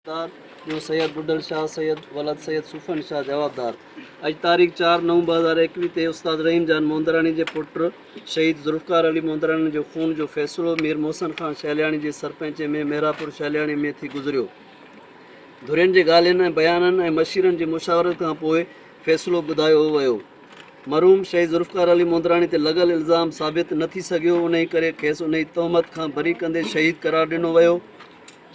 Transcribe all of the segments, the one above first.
دار ٻيو سيد ٻڍل شاهه سيد ولد سيد صوفن شاهه جوابدار اڄ تاريخ 4 نو 2021 تي استاد رحيم جان موندراڻي جي پٽ شهيد ذوالفقار علي موندراڻي جو خون جو فيصلو مير محسن خان شهلياڻي جي سرپئنچي ۾ محرابپور شهلياڻي ۾ ٿي گذريو. ڌرين جي ڳالهين ۽ بيانن ۽ مشيرن جي مشاورت کان پوء فيصلو ٻڌايو ويو. مرحوم شهيد ذوالفقار علي موندراڻي تي لڳل الزام ثابت نه ٿي سگهيو انهي ڪري کيس انهي تهمت کان بري ڪندي شهيد قرار ڏنو ويو.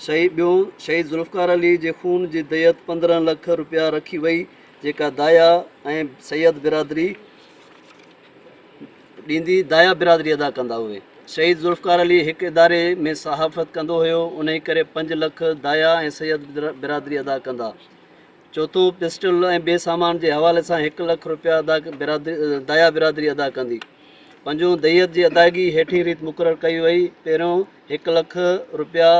شهيد ٻيو شهيد ذوالفقار علي جي خون جي ديت 15 لک رپيا رکي وئي جيڪا دايا ۽ سيد برادري ڏيندي دايا برادري ادا ڪندا اهي شهيد ذوالفقار علي هڪ اداري ۾ صحافت ڪندو هيو انهي ڪري 5 لک دايا ۽ سيد برادري ادا ڪندا چوٿون پسٽل ۽ ٻئي سامان جي حوالي سان هڪ لک رپيا ادا برادري دايا برادري ادا ڪندي پنجون ديت جي ادائگي هيٺين ريت مقرر ڪئي وئي پهريون هڪ لک رپيا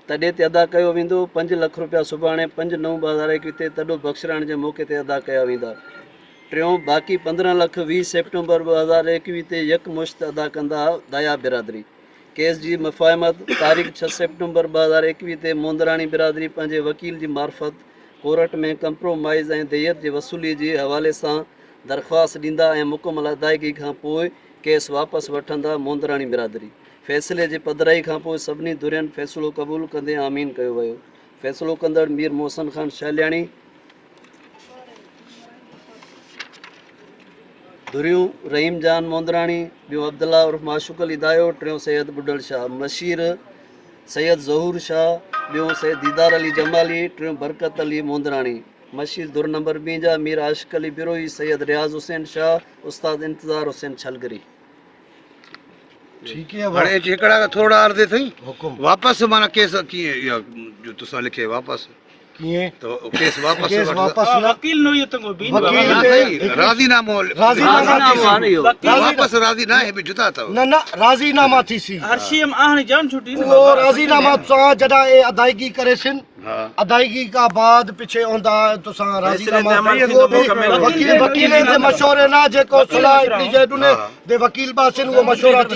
تڏي تي ادا ڪيو ويندو، پنج لک رپيا سڀاڻي پنج نو 2021 تي تڏو بخشرائڻ جي موقعي تي ادا ڪيا ويندا. ٽيون، باقي 15 لک 20 سيپٽمبر 2021 تي يڪ مشت ادا ڪندا دايا برادري. ڪيس جي مفاهمت تاريخ ڇهه سيپٽمبر 2021 تي موندراڻي برادري پنهنجي وڪيل جي معرفت ڪورٽ ۾ ڪمپرومائيز ۽ ديت جي وصولي جي حوالي سان درخواست ڏيندا ۽ مڪمل ادائگي کان پوء ڪيس واپس وٺندا موندراڻي برادري. فيصلي جي پڌرائي کانپوء سڀني ڌرين فيصلو قبول ڪندي آمين ڪيو ويو. فيصلو ڪندڙ مير محسن خان شهلياڻي، ڌريون رحيم جان موندراڻي، ٻيو عبدالله عرف معشوق علي دايو، ٽيون سيد ٻڍل شاهه، مشير سيد ظهور شاهه، ٻيو سيد ديدار علي جمالي، ٽيون برڪت علي موندراڻي، مشير ڌر نمبر ٻين جا مير عاشق علي بروهي، سيد رياض حسين شاهه، استاد انتظار حسين ڇلگري. ٺيڪ هي هاڻي هڪڙا ٿورڙا عرض اٿئي حڪم واپس معنی ڪيس ڪيئن اها جو تسان لکي واپس ڪيئن ته ڪيس واپس ڪيس واپس نه وڪيل نو يتن کو بين وڪيل راضي نامو راضي نامو واپس راضي نه آهي به جدا اٿو نه نه راضي ناما ٿي سي هرشي ام آهڻي جان ڇٽي نه اهو راضي ناما تسان جڏا اي ادائگي ڪري سن ادائگي کا بعد پڇي اوندا تسان راضي ناما وڪيل وڪيل جي مشوري نه جيڪو صلاح هڪڙي جي ڏني the وڪيل باسن اهو مشورا ٿي.